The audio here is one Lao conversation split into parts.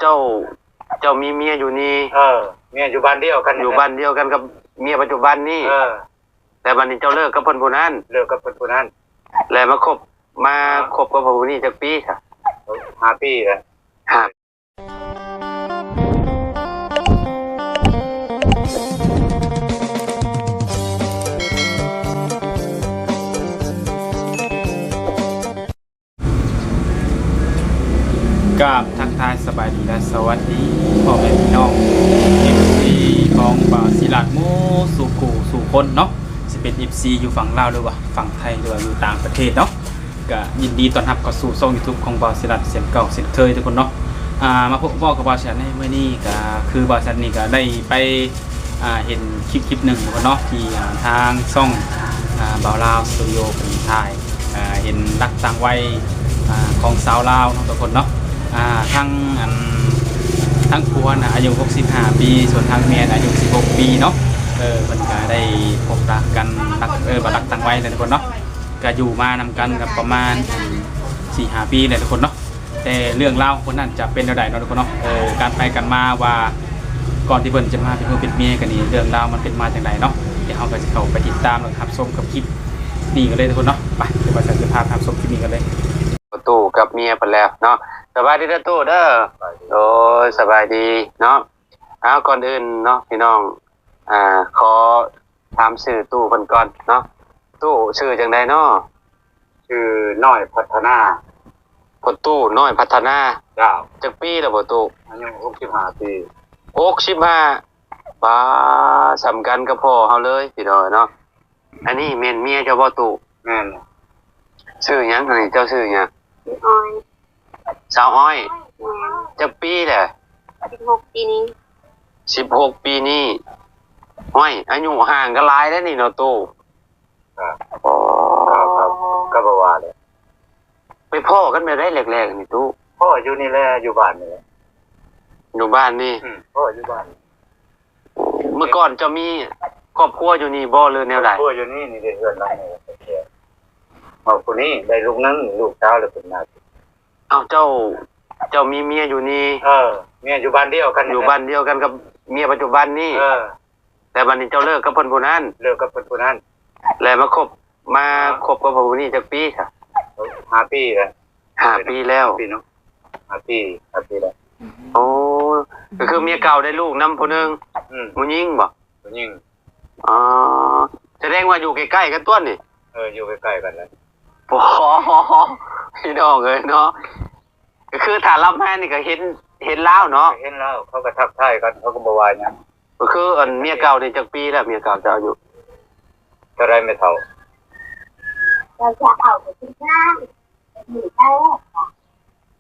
ເຈົ້າ ເຈົ້າມີເມຍຢູ່ນີ້? ເອີ ເມຍຢູ່ບ້ານດຽວກັນນີ້ແຫຼະ ຢູ່ບ້ານດຽວກັນກັບເມຍປັດຈຸບັນນີ້? ເອີ ແຕ່ບັດນີ້ເຈົ້າເລີກກັບເພິ່ນຜູ້ນັ້ນ? ເລີກກັບເພິ່ນຜູ້ນັ້ນ ແລະມາຄົບ ມາ ຮະ? ຄົບກັບຜູ້ນີ້ຈັກປີຊະ? ຫ້າປີແລ້ວ ຫ້າ ກາບທັກທາຍສະບາຍດີ ແລະ ສະຫວັດດີພໍ່ແມ່ພີ່ນ້ອງ ເອັຟຊີ ຂອງບ່າວສີລາດໝູ່ສູ່ຄູ່ສູ່ຄົນເນາະ, ຊິເປັນ ເອັຟຊີ ຢູ່ຝັ່ງລາວ ຫຼືວ່າຝັ່ງໄທ ຫຼືວ່າຢູ່ຕ່າງປະເທດເນາະ, ກະຍິນດີຕ້ອນຮັບເຂົ້າສູ່ຊ່ອງ YouTube ຂອງບ່າວສີລາດເຊັ່ນເກົ່າເຊັ່ນເຄີຍທຸກຄົນເນາະ. ອ່າ ມາພົບພໍ້ກັບບ່າວສີລາດໃນມື້ນີ້ ກະຄືບ່າວສີລາດນີ້ກະໄດ້ໄປ ອ່າ ເຫັນຄລິບຄລິບໜຶ່ງເນາະ ທີ່ ອ່າ ທາງຊ່ອງ ອ່າ ບ່າວລາວສະຕູດິໂອເພິ່ນຖ່າຍ ອ່າ ເຫັນລັກຕ່າງໄວ ອ່າ ຂອງຊາວລາວເນາະທຸກຄົນເນາະ, ອ່າ ທັງ ອັນ ທັງຜົວນະອາຍຸຫົກສິບຫ້າປີ ສ່ວນທາງເມຍນະອາຍຸສິບຫົກປີເນາະ, ເອີ ເພິ່ນກະໄດ້ພົບລັກກັນ ລັກ ເອີ້ນວ່າລັກຕ່າງໄວແຫຼະທຸກຄົນເນາະ, ກະຢູ່ມານຳກັນກັບປະມານ ອັນ ສີ່ຫ້າປີແຫຼະທຸກຄົນເນາະ. ແຕ່ເລື່ອງລາວຂອງເພິ່ນນັ້ນຈະເປັນແນວໃດເນາະທຸກຄົນເນາະ, ເອີ ການໄປກັນມາວ່າກ່ອນທີ່ເພິ່ນຈະມາເປັນຜົວເປັນເມຍກັນນີ້ ເລື່ອງລາວມັນເປັນມາຈັ່ງໃດເນາະ, ດຽວເຮົາກໍຊິເຂົ້າໄປຕິດຕາມ ແລະ ຮັບຊົມກັບຄລິບນີ້ກັນເລີຍທຸກຄົນເນາະ. ໄປ ດຽວບ່າວຊິພາໄປຮັບຊົມຄລິບນີ້ກັນເລີຍ. ຕູ້ກັບເມຍເພິ່ນແລ້ວເນາະ. ສະບາຍດີເດີຕູ້ເດີ. ສະບາຍດີ. ໂດຍ ສະບາຍດີເນາະ. ເອົາ ກ່ອນອື່ນເນາະພີ່ນ້ອງ ອ່າ ຂໍ ຖາມຊື່ຕູ້ເພິ່ນກ່ອນເນາະ. ຕູ້ຊື່ຈັ່ງໃດເນາະ? ຊື່ນ້ອຍພັດທະນາ. ພໍ່ຕູ້ນ້ອຍພັດທະນາ. ເຈົ້າ. ຈັກປີແລ້ວພໍ່ຕູ້? ອາຍຸຫົກສິບຫ້າປີ. ຫົກສິບຫ້າ ປາ ສ່ຳກັນກັບພໍ່ເຮົາເລີຍພີ່ນ້ອງເນາະ. ອັນນີ້ແມ່ນເມຍເຈົ້າບໍ່ຕູ້? ແມ່ນ. ຊື່ຫຍັງ? ອັນນີ້ເຈົ້າຊື່ຫຍັງ? ອອຍ. ສາວອ້ອຍ. ແມ່ນ. ຈັກປີແລ້ວ? ສິບຫົກປີນີ້. ສິບຫົກປີນີ້. ໂອ້ຍ ອາຍຸຫ່າງກັນຫຼາຍແລ້ວນີ້ເນາະຕູ້. ອ່າ ອໍ ກໍ ກໍ ກໍບໍ່ວ່າແຫຼະ. ໄປພໍ້ກັນແບບໃດແລກໆນີ້ຕູ້? ພໍ້ຢູ່ນີ້ແຫຼະ ຢູ່ບ້ານນີ້ແຫຼະ. ຢູ່ບ້ານນີ້? ອືມ ພໍ້ຢູ່ບ້ານ. ເມື່ອກ່ອນເຈົ້າມີຄອບຄົວຢູ່ນີ້ບໍ່ ຫຼືແນວໃດ? ຄອບຄົວຢູ່ນີ້ ນີ້ເດ້ ເຮືອນຫຼັງນີ້. ເອົາ ຜູ້ນີ້ໄດ້ລູກໜຶ່ງ ລູກສາວແລ້ວເພິ່ນມາ. ເອົາ ເຈົ້າ ເຈົ້າມີເມຍຢູ່ນີ້? ເອີ ເມຍຢູ່ບ້ານດຽວກັນນີ້ແຫຼະ ຢູ່ບ້ານດຽວກັນກັບເມຍປັດຈຸບັນນີ້? ເອີ ແຕ່ບັດນີ້ເຈົ້າເລີກກັບເພິ່ນຜູ້ນັ້ນ? ເລີກກັບເພິ່ນຜູ້ນັ້ນ ແລະມາຄົບ ມາ ຮະ? ຄົບກັບຜູ້ນີ້ຈັກປີຊະ? ຫ້າປີແລ້ວ. ຫ້າປີແລ້ວ. ຫ້າປີເນາະ. ຫ້າປີ ຫ້າປີແລ້ວ. ໂອ້ ກໍຄືເມຍເກົ່າໄດ້ລູກນຳຜູ້ໜຶ່ງ. ອືມ ຜູ້ຍິງບໍ່? ຜູ້ຍິງ. ອໍ ສະແດງວ່າຢູ່ໃກ້ໆກັນຕົວະນີ້. ເອີ ຢູ່ໃກ້ໆກັນແຫຼະ. ໂອ້ ພີ່ນ້ອງເອີຍເນາະ, ກໍຄືຖ້າລາວມານີ້ກໍເຫັນ ເຫັນລາວເນາະ. ເຫັນລາວ ເຂົາກໍທັກທາຍກັນ ເຂົາກໍບໍ່ວ່າຫຍັງ. ກໍຄືອັນເມຍເກົ່ານີ້ຈັກປີແລ້ວ ເມຍເກົ່າເຈົ້າອາຍຸເທົ່າໃດແມ່ເຖົ້າ?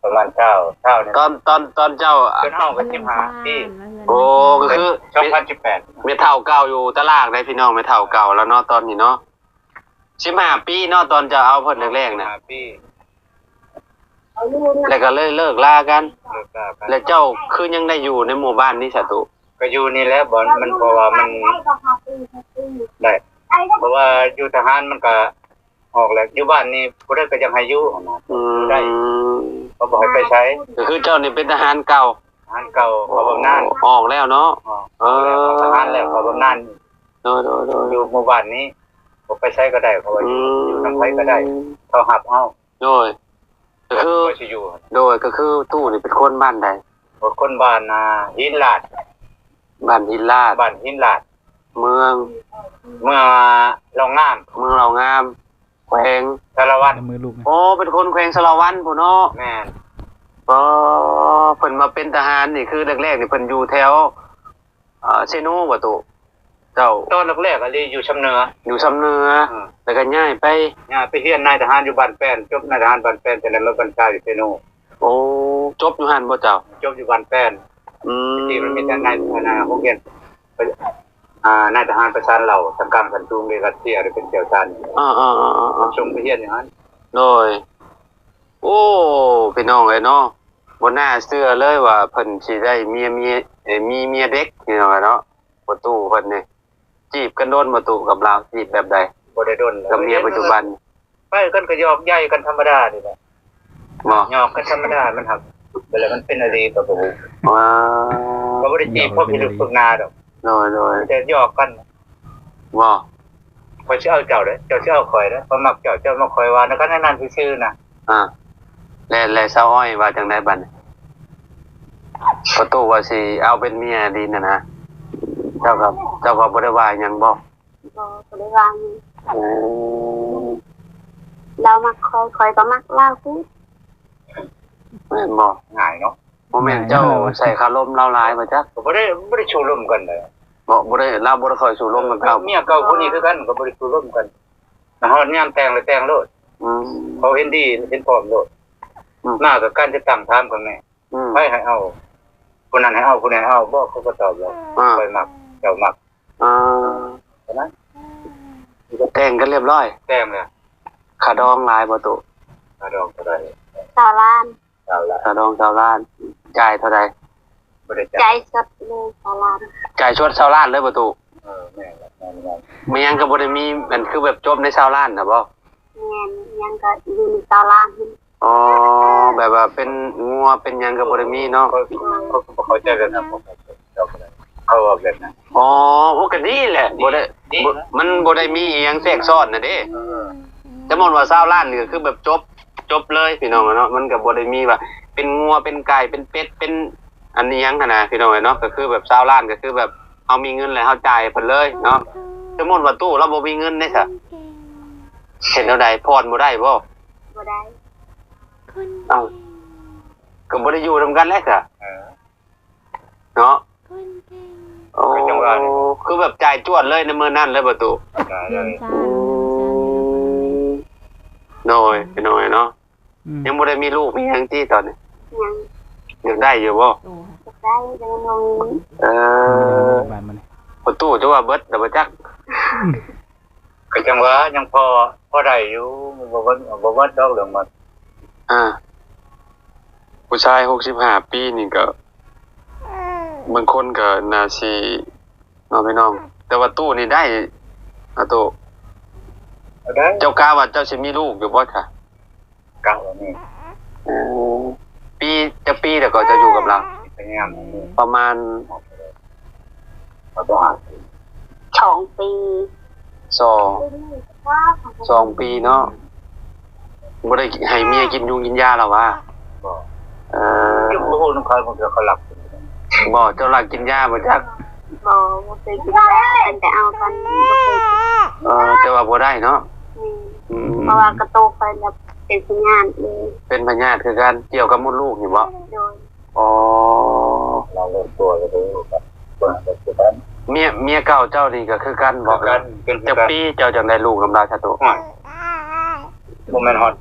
ປະມານຊາວ ຊາວນີ້. ຕອນ ຕອນ ຕອນເຈົ້າ ເພິ່ນເຮົາກໍສິບຫ້າປີ. ໂອ້ ກໍຄືສອງພັນສິບແປດ ແມ່ເຖົ້າເກົ່າຢູ່ຕະລາງໃດພີ່ນ້ອງ, ແມ່ເຖົ້າເກົ່າແລ້ວເນາະຕອນນີ້ເນາະ. ສິບຫ້າປີເນາະ ຕອນເຈົ້າເອົາເພິ່ນແລກໆນະ. ສິບຫ້າປີ ແລ້ວກໍເລີຍເລີກລາກັນ. ເລີກລາກັນ. ແລ້ວເຈົ້າຄືຍັງໄດ້ຢູ່ໃນໝູ່ບ້ານນີ້ຊະຕຸ? ກໍຢູ່ນີ້ແຫຼະ ບໍ່ ມັນ ເພາະວ່າມັນໄດ້ ເພາະວ່າຢູ່ທະຫານມັນກໍອອກແລ້ວ. ຢູ່ບ້ານນີ້ຜູ້ໃດກໍຢາກໃຫ້ຢູ່ຫັ້ນນະ. ອືມ ໄດ້ ເຂົາບໍ່ໃຫ້ໄປໃສ. ກໍຄືເຈົ້ານີ້ເປັນທະຫານເກົ່າ? ທະຫານເກົ່າ ເຂົາບຳນານ. ອໍ ອອກແລ້ວເນາະ. ອອກ ເອີ ທະຫານແລ້ວ ເຂົາບຳນານ. ໂດຍໆໆ ຢູ່ໝູ່ບ້ານນີ້ ບໍ່ໄປໃສກໍໄດ້ ເຂົາວ່າຢູ່ ອືມ ຢູ່ນຳໃຜກໍໄດ້ ເຂົາຮັບເຮົາ. ໂດຍ ກໍຄື ຂ້ອຍຊິຢູ່ ໂດຍ ກໍຄືຕູ້ນີ້ເປັນຄົນບ້ານໃດ? ເປັນຄົນບ້ານ ອ່າ ຫີນລາດ. ບ້ານຫີນລາດ. ບ້ານຫີນລາດ. ເມືອງ? ເມືອງເຫຼົ່າງາມ. ເມືອງເຫຼົ່າງາມ ແຂວງສາລະວັນ. ອໍ ເປັນຄົນແຂວງສາລະວັນພຸ້ນເນາະ. ແມ່ນ. ອໍ ເພິ່ນມາເປັນທະຫານນີ້ ຄືແລກໆນີ້ເພິ່ນຢູ່ແຖວ ເອີ ເຊໂນບໍ່ຕູ້? ເຈົ້າ. ຕອນແລກໆ ອະລີຢູ່ຊຳເໜືອ. ຢູ່ຊຳເໜືອ. ອືມ ແລ້ວກໍຍ້າຍໄປ ຍ້າຍໄປຮຽນນາຍທະຫານຢູ່ບ້ານແປ້ນ, ຈົບນາຍທະຫານບ້ານແປ້ນ ຈະໄດ້ມາບັນຊາຢູ່ເຊໂນ. ໂອ້ ຈົບຢູ່ຫັ້ນບໍ່ເຈົ້າ? ຈົບຢູ່ບ້ານແປ້ນ. ອືມ ທີ່ມັນມີແຕ່ນາຍ ອັນນ່າ ໂຮງຮຽນ ອ່າ ນາຍທະຫານປະສານເຫຼົ່າ ຊັ້ນກາງ ຊັ້ນສູງ ເດ ຣັດເຊຍ ໄດ້ເປັນແກ້ວຊານ. ເອີໆໆໆໆ ສົ່ງໄປຮຽນຢູ່ຫັ້ນ. ໂດຍ. ໂອ້ ພີ່ນ້ອງເອີຍເນາະ, ບໍ່ໜ້າເຊື່ອເລີຍວ່າເພິ່ນຊິໄດ້ເມຍ ເມຍ ເອີ ມີເມຍເດັກ ພີ່ນ້ອງເອີຍເນາະ. ພໍ່ຕູ້ເພິ່ນນີ້ຈີບກັນດົນບໍ່ຕູ້ກັບລາວ? ຈີບແບບໃດ? ບໍ່ໄດ້ດົນ ກັບເມຍປັດຈຸບັນ. ໄປກັນກໍຫຍອກໃຢກັນທຳມະດານີ້ແຫຼະ. ບໍ່ ຫຍອກກັນທຳມະດາ. ມັນຫາກ ວລາມັນເປັນອີ່ຫຼີກໍບໍ່ຮູ້. ວ້າ ກໍບໍ່ໄດ້ຈີບເພາະພິລຸກພິກນາດອກ. ໂດຍໆ ແຕ່ຫຍອກກັນ. ບໍ່ ຂ້ອຍຊິເອົາເຈົ້າເດ້ ເຈົ້າຊິເອົາຂ້ອຍເດ້ ຂ້ອຍມັກເຈົ້າ ເຈົ້າມັກຂ້ອຍ ວ່າກັນແນວນັ້ນຊື່ໆນະ. ອ່າ ແລະ ແລະສາວອ້ອຍວ່າຈັ່ງໃດບັດນີ້? ປະຕູວ່າຊິເອົາເປັນເມຍດິນນະນະ ເຈົ້າກໍ ເຈົ້າກໍບໍ່ໄດ້ວ່າຫຍັງບໍ່? ບໍ່ ບໍ່ໄດ້ວ່າຫຍັງ. ໂອ້ ລາວມັກຂ້ອຍ ຂ້ອຍກໍມັກລາວຄື. ແມ່ນບໍ່? ງ່າຍເນາະ. ບໍ່ແມ່ນເຈົ້າໃສ່ຄາລົມລາວຫຼາຍບໍ່ຈັກ? ກໍບໍ່ໄດ້ ບໍ່ໄດ້ສູ້ລົມກັນເດ້. ບໍ່ ບໍ່ໄດ້ ລາວບໍ່ໄດ້ຄ່ອຍສູ້ລົມກັບເຈົ້າ. ເມຍເກົ່າຜູ້ນີ້ຄືກັນ ກໍບໍ່ໄດ້ສູ້ລົມກັນ. ມາຮອດຍາມແຕ່ງແລ້ວແຕ່ງໂລດ. ອືມ ເຂົາເຫັນດີເຫັນພ້ອມໂລດ. ອືມ ມາກໍການຈະຕັ້ງຖາມກັນແນ່. ອືມ ໃຜໃຫ້ເອົາ? ຜູ້ນັ້ນໃຫ້ເອົາ ຜູ້ນີ້ໃຫ້ເອົາ. ບໍ່ ເຂົາກໍຕອບແລ້ວ. ອ່າ ຂ້ອຍມັກ ເຈົ້າມັກ. ອ່າ ເທົ່ານັ້ນ. ແຕ່ງກັນລຽບຮ້ອຍ? ແຕ່ງແລ້ວ. ຄ່າດອງຫຼາຍບໍ່ຕູ້? ຄ່າດອງເທົ່າໃດ? ຊາວລ້ານ. ຊາວລ້ານ. ຄ່າດອງຊາວລ້ານ. ຈ່າຍເທົ່າໃດ? ບໍ່ໄດ້ຈ່າຍ. ຈ່າຍສົດເລີຍຊາວລ້ານ. ຈ່າຍສົດຊາວລ້ານເລີຍບໍ່ຕູ້? ເອີ ແມ່ນແຫຼະ ແມ່ນໆ. ມີຫຍັງກໍບໍ່ໄດ້ມີ ແມ່ນຄືແບບຈົບໃນຊາວລ້ານນະບໍ່? ແມ່ນ ຫຍັງກໍຢູ່ໃນຊາວລ້ານ. ອໍ ແບບວ່າເປັນງົວເປັນຫຍັງກໍບໍ່ໄດ້ມີເນາະ. ເຂົາ ເຂົາ ເຂົາກໍບໍ່ເຂົ້າໃຈແບບນັ້ນ. ເຂົາເວົ້າແບບນັ້ນ. ອໍ ໂອ້ ກໍດີແຫຼະ ບໍ່ໄດ້ ດີ ບໍ່ ນະ ມັນບໍ່ໄດ້ມີອີ່ຫຍັງແຊກຊ້ອນນະເດ້. ເອີ ສົມມຸດວ່າຊາວລ້ານນີ້ກໍຄືແບບຈົບ ຈົບເລີຍພີ່ນ້ອງເນາະ. ມັນກໍບໍ່ໄດ້ມີວ່າເປັນງົວເປັນໄກ່ເປັນເປັດເປັນອັນອີ່ຫຍັງຫັ້ນນະພີ່ນ້ອງເອີຍເນາະ. ກໍຄືແບບຊາວລ້ານກໍຄືແບບເຮົາມີເງິນແລ້ວເຮົາຈ່າຍໃຫ້ເພິ່ນເລີຍເນາະ. ສົມມຸດວ່າຕູ້ລາວບໍ່ມີເງິນເດ້ຊະ ເຮັດແນວໃດ? ຜ່ອນບໍ່ໄດ້ບໍ່? ບໍ່ໄດ້. ເອົ້າ ກໍບໍ່ໄດ້ຢູ່ນຳກັນແຫຼະຊະ. ເອີ ເນາະ. ໂອ້ ກໍຈັ່ງວ່ານີ້ ຄືແບບຈ່າຍຈວດເລີຍໃນມື້ນັ້ນເລີຍບໍ່ຕູ້? ຈ່າຍເລີຍ. ອືມ ໂດຍ ພີ່ນ້ອງເນາະ. ອືມ ຍັງບໍ່ໄດ້ມີລູກມີຫຍັງຕິຕອນນີ້? ຍັງ. ຢາກໄດ້ຢູ່ບໍ່? ໂອ້ ຢາກໄດ້ ຍັງບໍ່ມີ. ເອີ ບໍ່ຕູ້ຈະວ່າເບິດແລ້ວບໍ່ຈັກ. ກໍຈັ່ງວ່າຍັງພໍ ພໍໄດ້ຢູ່ ບໍ່ເບິດ ບໍ່ເບິດດອກເລື່ອງມັນ. ອ່າ ຜູ້ຊາຍຫົກສິບຫ້າປີນີ້ກໍ ບາງຄົນກໍໜ້າຊິເນາະພີ່ນ້ອງ. ແຕ່ວ່າຕູ້ນີ້ໄດ້ນະຕູ້. ໄດ້. ເຈົ້າກະວ່າເຈົ້າຊິມີລູກຢູ່ບໍ່ຊະ? ກະວ່າມີ. ໂອ້ ປີ ຈັກປີແລ້ວກໍເຈົ້າຢູ່ກັບລາວ? ພະຍາຍາມ. ປະມານ ປະມານ ສອງປີ. ສອງ ສອງປີເນາະ. ບໍ່ໄດ້ໃຫ້ເມຍກິນຍຸງກິນຢາລະຫວາ? ບໍ່. ເອີ ບໍ່ຮູ້ນຳເຂົາ ບາງເທື່ອເຂົາລັກ. ບໍ່ ເຈົ້າລັກກິນຢາບໍ່ຈັກ? ບໍ່ ບໍ່ເຄີຍກິນຢາ ຕັ້ງແຕ່ເອົາກັນບໍ່ເຄີຍກິນ. ເອີ ແຕ່ວ່າບໍ່ໄດ້ເນາະ. ອືມ ອືມ ເພາະວ່າກະໂຕຂ້ອຍລະເປັນພະຍາດເລີຍ. ເປັນພະຍາດຄືກັນ ກ່ຽວກັບມົດລູກນີ້ບໍ່? ໂດຍ. ອໍ ລາວເລີກຕົວແລ້ວເດ້. ເມຍ ເມຍເກົ່າເຈົ້ານີ້ກໍຄືກັນບໍ່? ຄືກັນ. ເປັນ ຈັກປີເຈົ້າຈັ່ງໄດ້ລູກນຳລາວຊະໂຕ? ໂອ້ຍ ບໍ່ແມ່ນຮອດ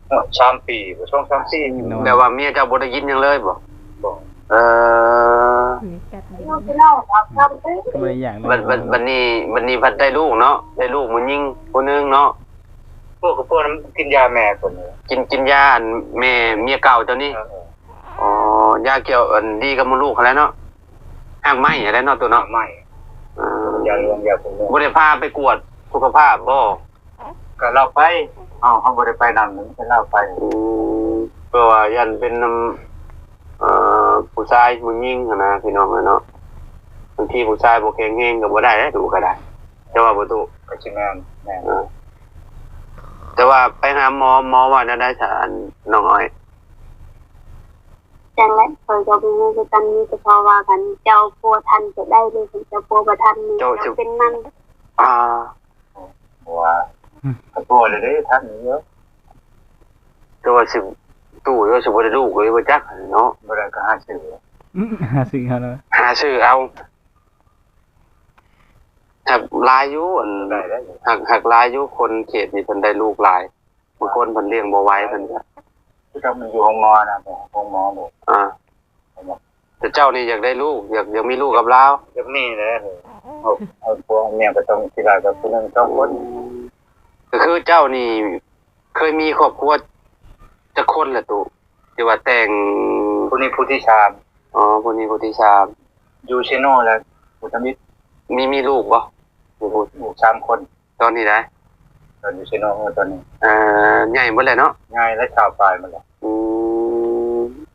ໂອ້ຍ ສາມປີບໍ່ ສອງສາມປີ. ແບບວ່າເມຍເຈົ້າບໍ່ໄດ້ຍິນຫຍັງເລີຍບໍ່? ບໍ່. ເອີ ກໍບໍ່ໄດ້ຢາກ. ບັດ ບັດ ບັດນີ້ ບັດນີ້ພັດໄດ້ລູກເນາະ ໄດ້ລູກຜູ້ຍິງຜູ້ໜຶ່ງເນາະ. ພວກ ພວກນັ້ນກິນຢາແມ່ເພິ່ນ. ກິນ ກິນຢາອັນແມ່ເມຍເກົ່າເຈົ້ານີ້? ເອີ ເອີ. ອໍ ຢາກ່ຽວອັນດີກັບມົດລູກຫັ້ນແຫຼະເນາະ. ຮາກໄມ້ຫັ້ນແຫຼະເນາະ ໂຕເນາະ. ຮາກໄມ້. ອ່າ ຢາລວມ ຢາຄຸມ. ບໍ່ໄດ້ພາໄປກວດສຸຂະພາບບໍ່? ກໍລາວໄປ ເຮົາ ເຮົາບໍ່ໄດ້ໄປນຳ ແຕ່ລາວໄປ. ອືມ ເພາະວ່າຢ້ານເປັນນຳ ເອີ ຜູ້ຊາຍຜູ້ຍິງຫັ້ນນະ ພີ່ນ້ອງເອີຍເນາະ. ບາງທີຜູ້ຊາຍບໍ່ແຂງແຮງກໍບໍ່ໄດ້ເດ້ ດູກໍໄດ້. ເຈົ້າວ່າບໍ່ຕູ້? ກໍຊິແມ່ນ ແມ່ນ. ເອີ ແຕ່ວ່າໄປຫາໝໍ ໝໍວ່າແນວໃດຊະ ອັນນ້ອງອ້ອຍ? ຈັ່ງໃດຂ້ອຍກໍບໍ່ຮູ້ຄືກັນ ມີແຕ່ເຂົາວ່າກັນ ເຈົ້າປົວທັນຈະໄດ້ເລີຍ ຄັນເຈົ້າປົວບໍ່ທັນນີ້ ເຈົ້າ ເຈົ້າເປັນມັນ. ອ່າ ເພາະວ່າ ອືມ ກໍຕົວເລີຍເດ້ ທັນຢູ່. ແຕ່ວ່າຊິ ຕູ້ ຫຼືວ່າຊິບໍ່ໄດ້ລູກເລີຍບໍ່ຈັກເນາະ. ບໍ່ໄດ້ກໍຫາຊື້. ອືມ ຫາຊື້ເອົາເນາະ ຫາຊື້ເອົາ. ຫາກຫຼາຍຢູ່ ອັນ ໄດ້ ໄດ້ ຫາກ ຫາກຫຼາຍຢູ່ ຄົນເຂດນີ້ເພິ່ນໄດ້ລູກຫຼາຍ. ບາງຄົນເພິ່ນລ້ຽງບໍ່ໄຫວ ເພິ່ນກໍ ຄືກັບມັນຢູ່ໂຮງໝໍນະ ໂຮງໝໍ. ອ່າ ແຕ່ເຈົ້ານີ້ຢາກໄດ້ລູກ ຢາກ ຢາກມີລູກກັບລາວ? ຢາກມີແຫຼະ. ເອົາ ເອົາຜົວເອົາເມຍກໍຕ້ອງຊິໄດ້ກັບຜູ້ໜຶ່ງສອງຄົນ. ກໍຄືເຈົ້ານີ້ເຄີຍມີຄອບຄົວຈັກຄົນລະຕູ້ ທີ່ວ່າແຕ່ງ? ຜູ້ນີ້ຜູ້ທີສາມ. ອໍ ຜູ້ນີ້ຜູ້ທີສາມ. ຢູ່ເຊໂນແລ້ວ ຜູ້ທຳອິດ. ມີ ມີລູກບໍ່? ມີລູກສາມຄົນ. ຕອນນີ້ໃດ? ຕອນຢູ່ເຊໂນ ເອີ ຕອນນີ້ ເອີ ໃຫຍ່ເບິດແລ້ວເນາະ? ໃຫຍ່ແລ້ວ ຊາວປາຍໝົດແລ້ວ. ອືມ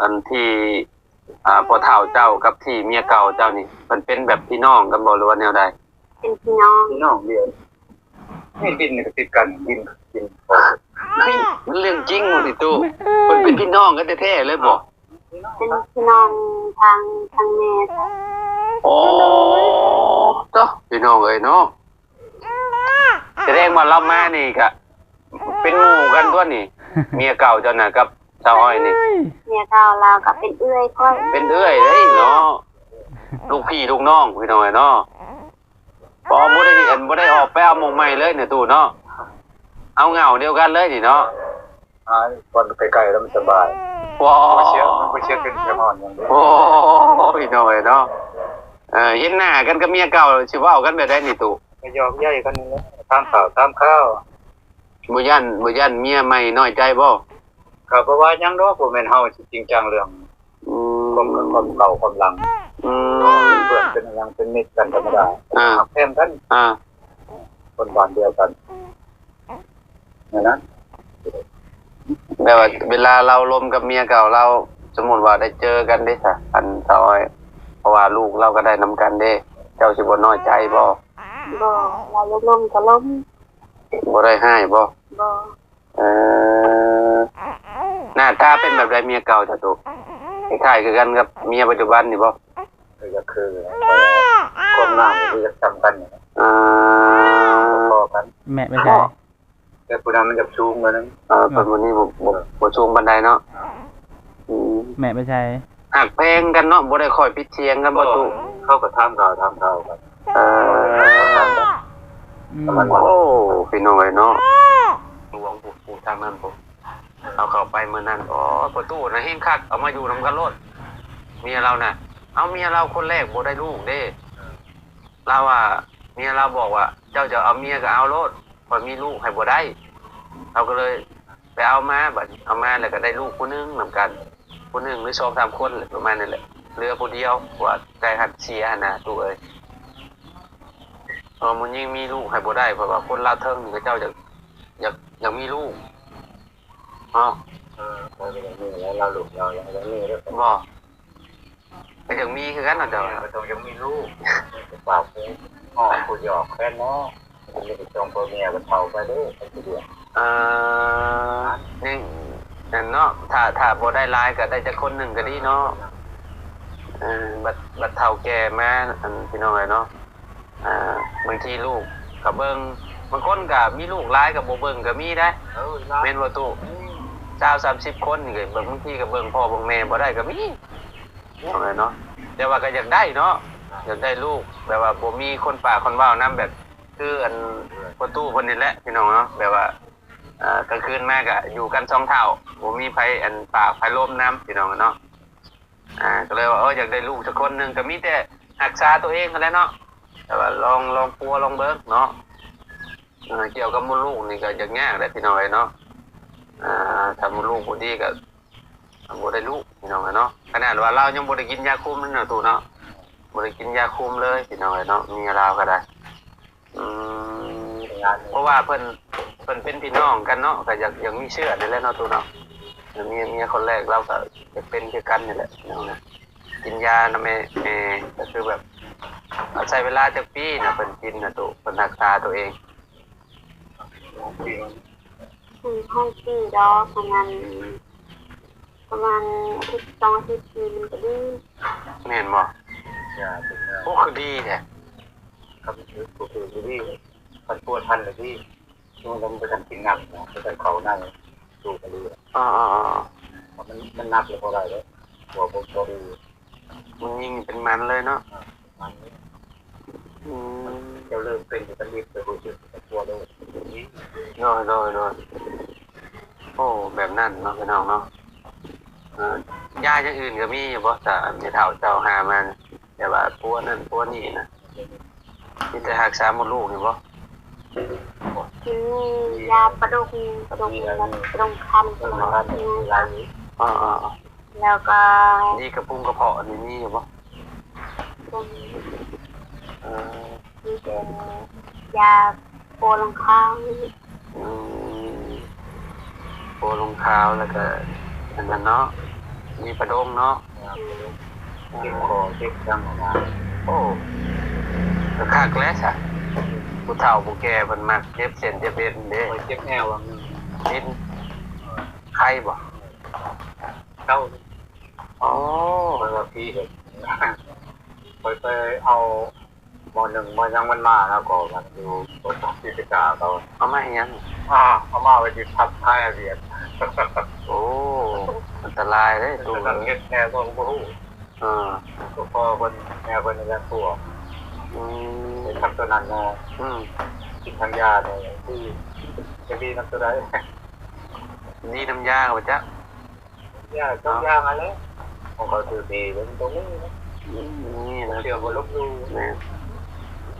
ອັນທີ່ ອ່າ ພໍ່ເຖົ້າເຈົ້າກັບທີ່ເມຍເກົ່າເຈົ້ານີ້ ເພິ່ນເປັນແບບພີ່ນ້ອງກັນບໍ່ ຫຼືວ່າແນວໃດ? ເປັນພີ່ນ້ອງ ພີ່ນ້ອງດຽວ ນີ້ດິນນີ້ກໍຕິດກັນ ດິນ ດິນ ມັນເລື່ອງຈິງບໍ່ນີ້ຕູ້? ເພິ່ນເປັນພີ່ນ້ອງກັນແທ້ໆເລີຍບໍ່? ເປັນພີ່ນ້ອງທາງ ທາງແມ່. ໂອ້ ເນາະ ພີ່ນ້ອງເອີຍເນາະ. ສະແດງວ່າລາວມານີ້ກະເປັນໝູ່ກັນຕົວະນີ້ ເມຍເກົ່າເຈົ້ານະກັບສາວອ້ອຍນີ້. ເມຍເກົ່າລາວກະເປັນເອື້ອຍຂ້ອຍ. ເປັນເອື້ອຍເດ້ເນາະ ລູກພີ່ລູກນ້ອງ ພີ່ນ້ອງເອີຍເນາະ. ບໍ່ ບໍ່ໄດ້ ອັນ ບໍ່ໄດ້ອອກໄປເອົາໝ່ອງໃໝ່ເລີຍນະຕູ້ເນາະ. ເອົາເຫງົ້າດຽວກັນເລີຍນີ້ເນາະ. ຫາບ່ອນໃກ້ໆແລ້ວມັນສະບາຍ. ວ້າວ ບໍ່ເສຍ ບໍ່ເສຍເປັນແພງອ່ອນຫຍັງເດ້. ໂອ້ ພີ່ນ້ອງເອີຍເນາະ. ເອີ ເຫັນໜ້າກັນກັບເມຍເກົ່າຊິເວົ້າກັນແບບໃດນີ້ຕູ້? ກໍຫຍອກເຍີ້ຍກັນນີ້ແຫຼະ ຖາມຂ່າວຖາມຄາວ. ບໍ່ຢ້ານ ບໍ່ຢ້ານເມຍໃໝ່ນ້ອຍໃຈບໍ່? ກໍບໍ່ວ່າຫຍັງດອກ ບໍ່ແມ່ນເຮົາຊິຈິງຈັງເລື່ອງ ອືມ ຄວາມ ຄວາມເກົ່າຄວາມຫຼັງ. ອືມ ເປັນເພື່ອນເປັນຫຍັງເປັນມິດກັນທຳມະດາ. ອ່າ ຮັກແພງກັນ. ອ່າ ຄົນບ້ານດຽວກັນ. ແນວນັ້ນ ແບບວ່າເວລາລາວລົມກັບເມຍເກົ່າລາວ ສົມມຸດວ່າໄດ້ເຈີກັນເດ້ຊະ ອັນສາວອ້ອຍ ເພາະວ່າລູກລາວກໍໄດ້ນຳກັນເດ້ ເຈົ້າຊິບໍ່ນ້ອຍໃຈບໍ່? ບໍ່ ລາວຢາກລົມກໍລົມ. ບໍ່ໄດ້ຮ້າຍບໍ່? ບໍ່. ເອີ ໜ້າຕາເປັນແບບໃດເມຍເກົ່າເຈົ້າ? ຕູ ຄ້າຍໆຄືກັນກັບເມຍປັດຈຸບັນນີ້ບໍ່? ກໍຢາກຄື ຄວາມງາມກໍຄືຈະສ່ຳກັນ. ອ່າ ພໍໆກັນ. ແມ່ໄປໃສ? ແຕ່ຜູ້ນັ້ນມັນຢາກສູງໜ້ອຍໜຶ່ງ. ເອີ ເພິ່ນຜູ້ນີ້ບໍ່ ບໍ່ ບໍ່ສູງປານໃດເນາະ. ອືມ ແມ່ໄປໃສ? ຮັກແພງກັນເນາະ ບໍ່ໄດ້ຄ່ອຍຜິດຖຽງກັນບໍ່ຕູ້? ເຂົາກໍຖາມຂ່າວຖາມຂ່າວກັນ. ເອີ ອືມ ໂອ້ ພີ່ນ້ອງເອີຍເນາະ ຫຼວງຜູ້ ຜູ້ທາງນັ້ນຜູ້ ເຮົາເຂົ້າໄປມື້ນັ້ນ ໂອ້ ພໍ່ຕູ້ນະແຮງຄັກ ເອົາມາຢູ່ນຳກັນໂລດ ເມຍລາວນະ. ເອົາ ເມຍລາວຄົນແລກບໍ່ໄດ້ລູກເດ້ ລາວວ່າ ເມຍລາວບອກວ່າ ເຈົ້າຈະເອົາເມຍກໍເອົາໂລດ ຂ້ອຍມີລູກໃຫ້ບໍ່ໄດ້. ເຮົາກໍເລີຍໄປເອົາມາ ບັດເອົາມາແລ້ວກໍໄດ້ລູກຜູ້ໜຶ່ງນຳກັນ ຜູ້ໜຶ່ງຫຼືສອງສາມຄົນແຫຼະ ປະມານນັ້ນແຫຼະ ເຫຼືອຜູ້ດຽວ ເພາະວ່າໄດ້ຮັບເສຍຫັ້ນນະ ຕູ້ເອີຍ. ເອີ ຜູ້ຍິງມີລູກໃຫ້ບໍ່ໄດ້ ເພາະວ່າຄົນລາວເທິງນີ້ ເຂົາເຈົ້າຢາກ ຢາກ ຢາກມີລູກເນາະ. ເອີ ເຂົາກໍຢາກມີແຫຼະ ລາວລູກລາວຢາກມີເດ້ ບໍ່? ກໍຢາກມີຄືກັນເນາະ ເຈົ້າ ແມ່ນ ກໍຕ້ອງຢາກມີລູກ ຜູ້ປາກຜູ້ອ້ອມຜູ້ຫຍອກແຟນເນາະ. ມີແຕ່ສອງຜົວເມຍກໍເຖົ້າໄປເດ້ ໄປຊິດຽວ. ເອີ ຍັງ ນັ້ນເນາະ ຖ້າ ຖ້າບໍ່ໄດ້ຫຼາຍກໍໄດ້ຈັກຄົນໜຶ່ງກໍດີເນາະ. ເອີ ບັດ ບັດເຖົ້າແກ່ມາ ອັນ ພີ່ນ້ອງເອີຍເນາະ ອ່າ ບາງທີລູກກໍເບິ່ງ ບາງຄົນກໍມີລູກຫຼາຍກໍບໍ່ເບິ່ງກໍມີໄດ໋. ເອີ ແມ່ນບໍ່ຕູ້? ອືມ ຊາວສາມສິບຄົນນີ້ກໍເບິ່ງ ບາງທີກໍເບິ່ງພໍ່ເບິ່ງແມ່ບໍ່ໄດ້ກໍມີ ພີ່ນ້ອງເອີຍເນາະ. ແຕ່ວ່າກໍຢາກໄດ້ເນາະ ຢາກໄດ້ລູກ ແບບວ່າບໍ່ມີຄົນປາກຄົນເວົ້ານຳ ແບບຄືອັນພໍ່ຕູ້ເພິ່ນນີ້ແຫຼະ ພີ່ນ້ອງເນາະ. ແບບວ່າ ອ່າ ກາງຄືນມາກໍຢູ່ກັນສອງເຖົ້າ ບໍ່ມີໃຜອັນປາກໃຜລົມນຳ ພີ່ນ້ອງເນາະ. ອ່າ ກໍເລີຍວ່າ ເອີ ຢາກໄດ້ລູກຈັກຄົນໜຶ່ງ ກໍມີແຕ່ຮັກສາຕົວເອງຫັ້ນແຫຼະເນາະ ແຕ່ວ່າລອງ ລອງປົວລອງເບິ່ງເນາະ. ເອີ ກ່ຽວກັບມົດລູກນີ້ກໍຢາກຍາກແຫຼະ ພີ່ນ້ອງເອີຍເນາະ. ອ່າ ຖ້າມົດລູກບໍ່ດີກໍບໍ່ໄດ້ລູກ ພີ່ນ້ອງເອີຍເນາະ. ຂະໜາດວ່າລາວຍັງບໍ່ໄດ້ກິນຢາຄຸມເນາະ ຕູ້ເນາະ ບໍ່ໄດ້ກິນຢາຄຸມເລີຍ ພີ່ນ້ອງເອີຍເນາະ ເມຍລາວກໍໄດ້. ອືມ ເພາະວ່າເພິ່ນ ເພິ່ນເປັນພີ່ນ້ອງກັນເນາະ ກໍຢາກ ຢາກມີເຊື້ອນີ້ແຫຼະເນາະ ຕູ້ເນາະ. ເມຍ ເມຍຄົນແລກລາວກໍຢາກເປັນຄືກັນນີ້ແຫຼະ ພີ່ນ້ອງນະ. ກິນຢານຳແມ່ ແມ່ກໍຄືແບບໃຊ້ເວລາຈັກປີນະເພິ່ນກິນນະ ຕູ້ ເພິ່ນຮັກສາຕົວເອງ? ອືມ ຫ້ອງປີດອກ ປະມານ ປະມານອາທິດສອງອາທິດນີ້ມັນກໍດີ. ແມ່ນບໍ່? ໂອ້ ຄືດີແທ້. ຄັນຄື ຄືດີ ຄັນປົວທັນລະດີ ຊ່ວງນັ້ນບໍ່ທັນກິນໜັກນະ ບໍ່ທັນເຂົ້າໃນ ສູບອີ່ຫຼີ. ອໍໆໆ ມັນ ມັນໜັກແລ້ວບໍ່ໄດ້ເດ້ ຫົວບໍ່ ບໍ່ດີ. ມັນຍິງເປັນມັນເລີຍເນາະ. ອືມ ເຈົ້າເລີ່ມເປັນ ກໍລີບໄປຮູ້ສຶກກັບຜົວໂລດ. ໂດຍ ໂດຍ ໂດຍ. ໂອ້ ແບບນັ້ນເນາະ ພີ່ນ້ອງເນາະ. ເອີ ຢາຢ່າງອື່ນກໍມີຢູ່ບໍ່ ຖ້າແມ່ເຖົ້າເຈົ້າຫາມາ ແບບວ່າປົວນັ້ນປົວນີ້ນະ? ມີແຕ່ຮັກສາມົດລູກນີ້ບໍ່? ມີຢາປະດົງ ປະດົງ ປະດົງຄັນ ປະດົງຄັນ. ອໍໆໆ. ແລ້ວກໍດີກະປຸງກະເພາະນີ້ມີຢູ່ບໍ່? ບໍ່ມີ. ເອີ ມີແຕ່ຢາປົວລົງຄາວ. ອືມ ປົວລົງຄາວ ແລ້ວກະອັນນັ້ນເນາະ. ມີປະດົງເນາະ ເຈັບຄໍເຈັບຫຍັງຫັ້ນນະ. ໂອ້ ກໍຄັກແຫຼະຊະ ຜູ້ເຖົ້າຜູ້ແກ່ເພິ່ນມັກເຈັບເສັ້ນເຈັບເອັນເດ້. ຂ້ອຍເຈັບແອວຫວ່າງໜຶ່ງ ເປັນ ເອີ ໄຂ້ບໍ່? ເຊົາ. ອໍ ຂ້ອຍວ່າຜີເຮັດ ຂ້ອຍໄປເອົາ ໝໍໜຶ່ງໝໍຫຍັງມັນມາ ແລ້ວກໍມັນຢູ່ບົດພິຈາກາເຂົາ. ເອົາມາເຮັດຫຍັງ? ອ່າ ເອົາມາໄວ້ທີ່ພັບທ້າຍອາວຽດ. ໂອ້ ອັນຕະລາຍເດ້ຕູ້ເອີຍ. ເຮັດແນວບໍ່ ບໍ່ຮູ້. ເອີ ກໍພໍເພິ່ນ ແນວເພິ່ນຍັງຕົວະ. ອືມ ເຮັດກັບຕົວນັ້ນແນ່. ອືມ ກິນທັງຢາແນ່ ຄືຈະດີນຳຕົວໃດ? ດີນຳຢາກໍບໍ່ຈັກ. ຢ່າ ເນາະ ທຸກຢ່າງຫັ້ນແຫຼະ ຂອງເຂົາຖືກດີເບິ່ງຕົງນີ້ນະ. ອືມ ນີ້ນະ ເຊື່ອບໍ່ລົບຫຼູ່. ແມ່ນ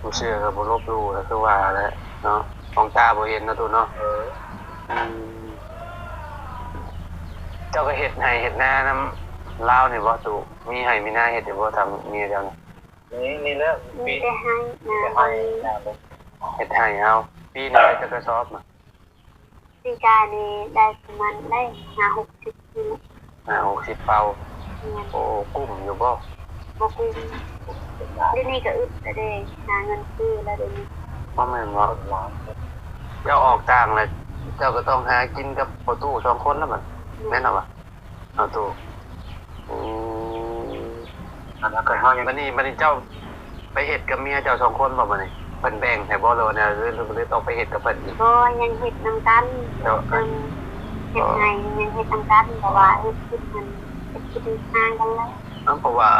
ບໍ່ເຊື່ອກໍບໍ່ລົບຫຼູ່ ກໍຄືວ່າແຫຼະເນາະ ຂອງຕາບໍ່ເຫັນເນາະຕູ້ເນາະ. ເອີ ອືມ ເຈົ້າກໍເຮັດໄຮ່ເຮັດນານຳລາວນີ້ບໍ່ຕູ້? ມີໄຮ່ມີນາເຮັດຢູ່ບໍ່ ທາງເມຍເຈົ້ານີ້? ມີ ມີແລ້ວ ມີແຕ່ໄຮ່ນາ ມີແຕ່ໄຮ່ນາ. ເຮັດໄຮ່ເອົາ. ປີໜຶ່ງໄດ້ຈັກກະສອບນະ? ປີກາຍນີ້ໄດ້ປະມານໄດ້ຫ້າຫົກສິບນີ້ແຫຼະ. ຫ້າຫົກສິບເປົາ. ແມ່ນ. ໂອ້ ກຸ້ມຢູ່ບໍ່? ບໍ່ກຸ້ມ. ດຽວນີ້ກໍອຶດແລ້ວເດ້ ຫາເງິນຊື້ແລ້ວດຽວນີ້. ບໍ່ແມ່ນບໍ່? ເຈົ້າອອກຕ່າງແລ້ວ ເຈົ້າກໍຕ້ອງຫາກິນກັບພໍ່ຕູ້ສອງຄົນແລ້ວບັດ ແມ່ນ. ແມ່ນແລ້ວຫວາ? ເອົາຕູ້ ອືມ ອັນນັ້ນກໍເຮົາຍັງ ບັດນີ້ ບັດນີ້ເຈົ້າໄປເຮັດກັບເມຍເຈົ້າສອງຄົນບໍ່ບັດນີ້? ເພິ່ນແບ່ງໃຫ້ບໍ່ ຫຼືວ່າແນວ ຫຼື ຫຼືຕ້ອງໄປເຮັດກັບເພິ່ນອີກ? ບໍ່ ຍັງເຮັດນຳກັນ. ເຈົ້າ ເອີ ເຮັດໄຮ່ຍັງເຮັດນຳກັນ ແຕ່ວ່າເຮັດກິນຫັ້ນ ເຮັດກິນຫ່າງກັນແລ້ວ. ເອົ້າ ເພາະວ່າ